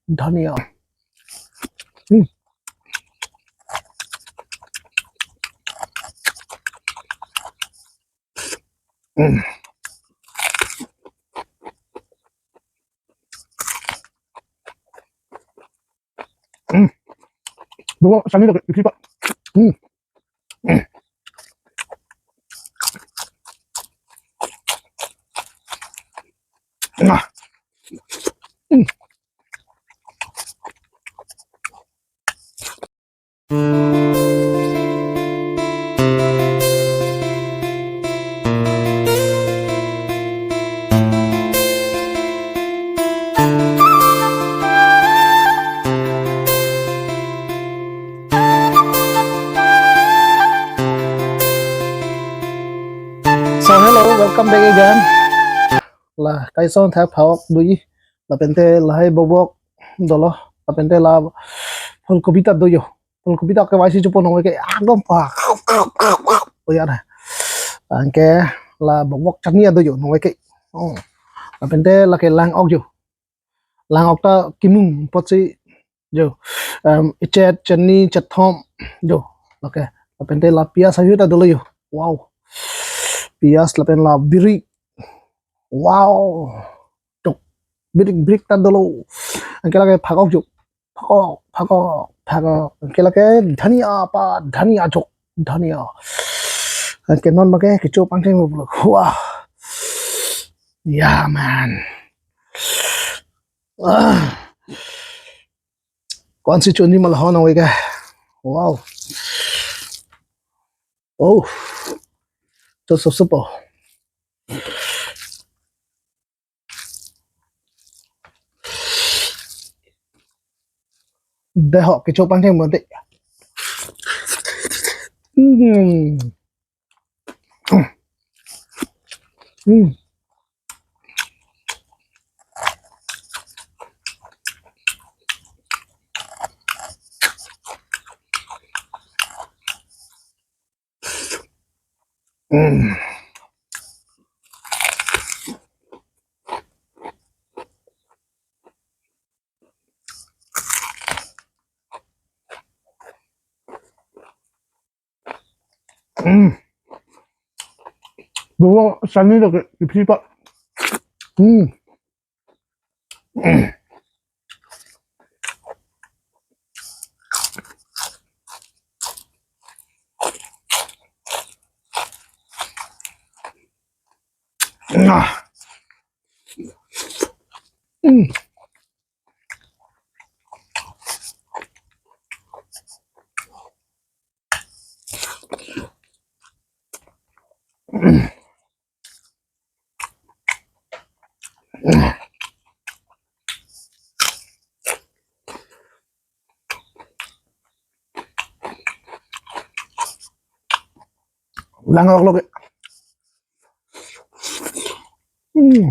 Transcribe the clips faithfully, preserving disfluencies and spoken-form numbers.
Dhania. Hmm. Hmm. Hmm. Bobok sani lagi, isi pak. Hmm. Hmm. Nah. Hmm. So hello, welcome back again. La kaisong thak phak dui. Lapente lahai bobok dolo. Lapente la phulkobi ta do jo. Phulkobi ta ke waisi chupo nong ke ekdom pa. Oh ya na. Anke la bobok chani do jo nong ke. Oh. Lapente lake lang-ok jo. Lang-ok ta kimung apotsi jo. Em, ichet, chini, chethom jo. Lake. Lapente la piyaj ayu ta dolo jo. Wow. Piyaj lapen la birik. Wow. Tok. Birik, birik ta dolo. Anke lake phak-ok jo. Phak-ok, phak-ok, phak-ok. Anke lake dhania pa, dhania jo. Dhania. Anke non make kecho pangcheng lo. Wah. Yeah, man. Ah. Ko-ansi choni ma la ho nang ke. Wow. Oh. Cho so so po. Dei ho, kecho pangcheng bonte. Hmm. Hmm. Hmm. Hmm. Bobok sani do ke, isi pak. Hmm. Nah. Hmm. Lang-ok lo ke. Hmm.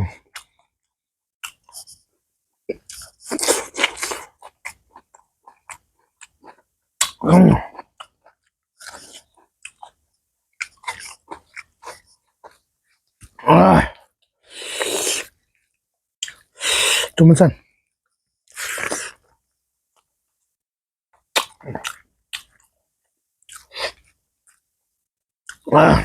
Ah. Tumen san. Ah.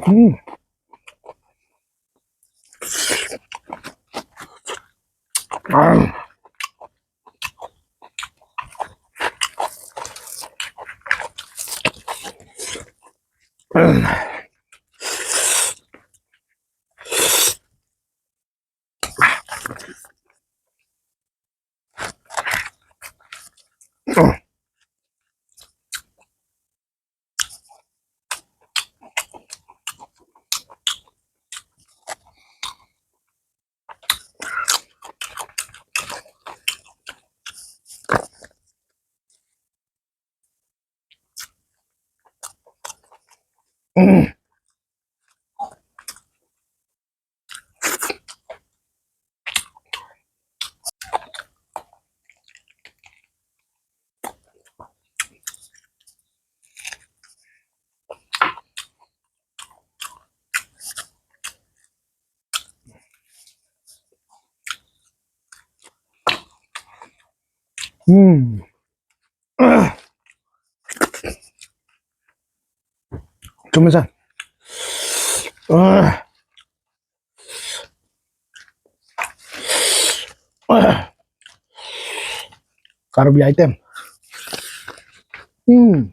Hmm. Ah. Hmm. Chomesa. Ah. Ah. Karbi item. Hmm.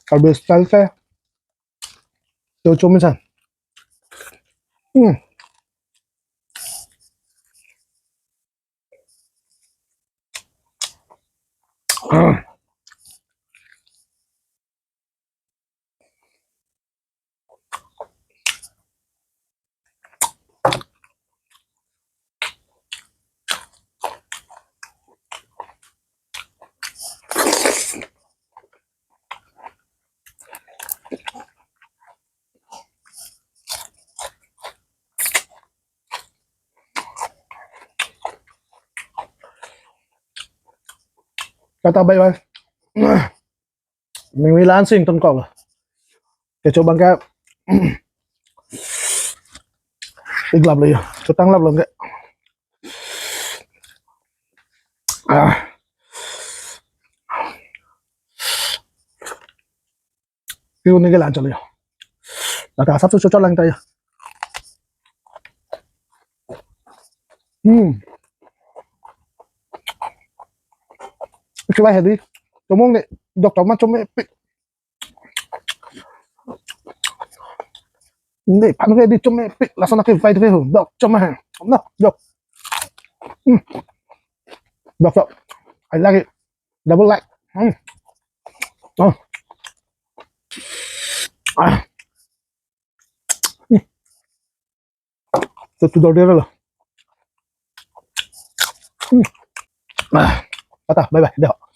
Karbi style se. To chomesa. Hmm. Tata, bye bye. Mingwi lansing tongkok lo. Kecho abang ke iglap lo ya. Chotang lap lo ke. Ah. Piu ni ke lan chalo ya. Lata asap su chochot lang ta ya. Hmm. Kiba hedi. Tomong ni doktor ma chomepik. Ni phan ke di chomepik. Lason ke vai de ho. Dok choma ha. No, dok. Hmm. Dok, dok. I like it. Double like. Hmm. Oh. Ah. Hmm. Tutu dor dor lo. Hmm. Ah. Tata, bye bye. Deh.